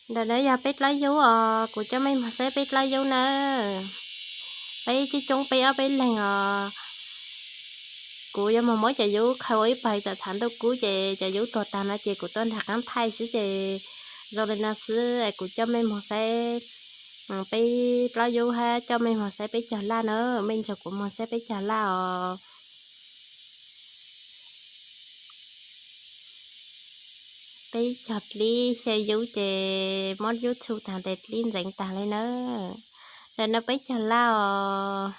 Ntawm no yog peb dlaab yub os, kuv coj mej moog saib peb dlaab yub nawb. Peb coob coob peb ob peb leeg os. Kuv yuav moog muab cov yub khaws ua ib pawg txam tshav ntuj kub ces cov yub tuag taag no ces kuv tuaj nraag qaab thaij xwb ces zoo li no xwb. Kuv coj mej moog saib peb dlaab yub hab coj mej moog saib peb cog laj na. Mej nrug kuv moog saib peb cog laj os. Peb cog dlib xyaw yub ces muab YouTube taag tes dlib ntxeev taag li na. Ntawm no peb cog laj os.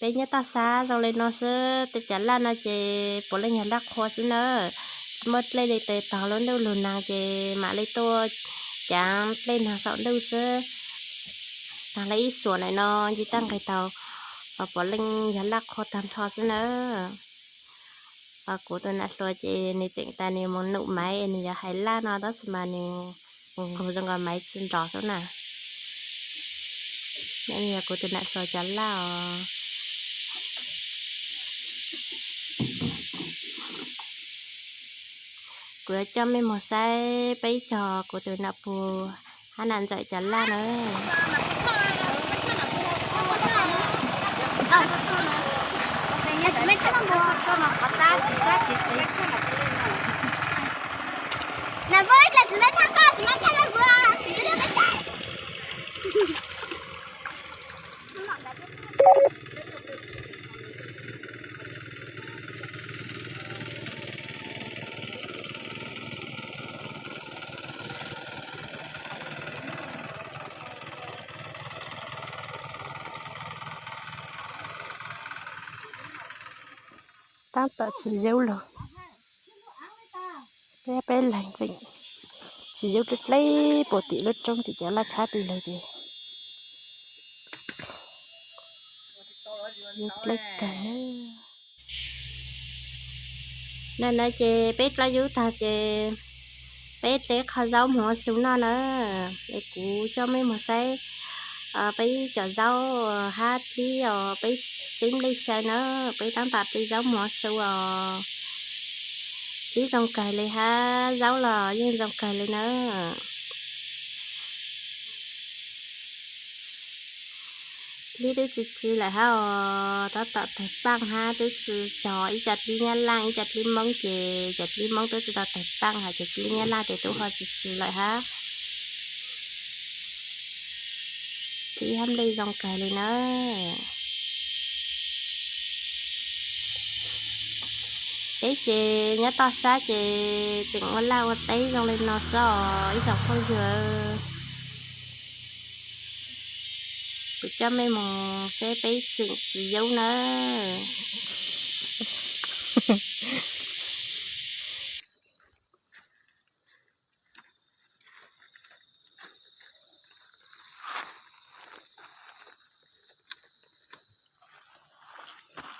Peb nyob toj xab zoo li no xwb, tej cov laj no ces puav leej yog laj qhua xwb na. Tsi muaj dlej li tes tog lub ntuj lug naag ces mam li tuaj caav dlej naag saum ntuj xwb. Taag le ib xuam ntawm no nce tag nqis taug, puav leej yog laj qhua tag nrho xwb na. Kuv tus nam hluas ces nwg tseem tas nwg moog num maiv nwg yuav hais laj no tab sis mas nwg nqug zoo nkaus maiv tsi nrov xwb na. Yog kuv tus nam hluas cov laj os. Kuv yuav coj mej moog saib peb cog kuv tus nam pug hab nam ntxawm cov laj na. Tab tom txiv yub lug, peb peb leeg tseem txiv yub dleb dleb puag tim lub roob tim cov laj tshab plig lug ces txiv yub dleb kawg. Ntawm no ces peb dlaab yub taag ces peb dleb qhov zaub moog ua su noj na. Es kuv coj mej moog saib peb cov zaub hab dlib os, peb tseeb nplej xyaw na, peb tab tom dlib zaub moog ua su os. Dlib zoo kawg li hab zaub los yeej zoo kawg li na. Dlib twb tsi tsi lawm hab os, tab tom tawg paaj hab twb tsi cog ib co dlib nyab laaj ib co dlib moob ces cov dlib moob twb tsi tau tawg paaj hab ces dlib nyab laaj ces twb ho tsi tsi lawm hab. Dlib hab nplej zoo kawg li na. Peb ces nyob toj sab ces tseem ua laj ua teb zoo li no xwb os ib tsoom phooj ywg. Kuv coj mej moog saib peb tseem txiv yub nawb.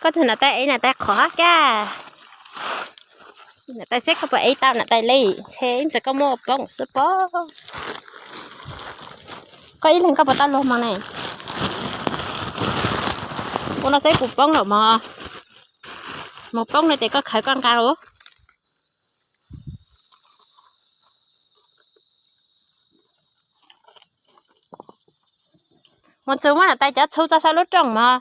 Koj tug nam tais ev nam tais qhov kag. Nam tais saib koj puas ev tau nam tais li, ntshe ib ntsis koj muab ua poob xwb pob. Koj ib leeg koj puas tau luag mog ne? Ua no saib puas poob lawm mog. Mus poob no ces koj khawv koj nqa os. Mus txug muab nam tais cov txhu tso saum lub rooj mog.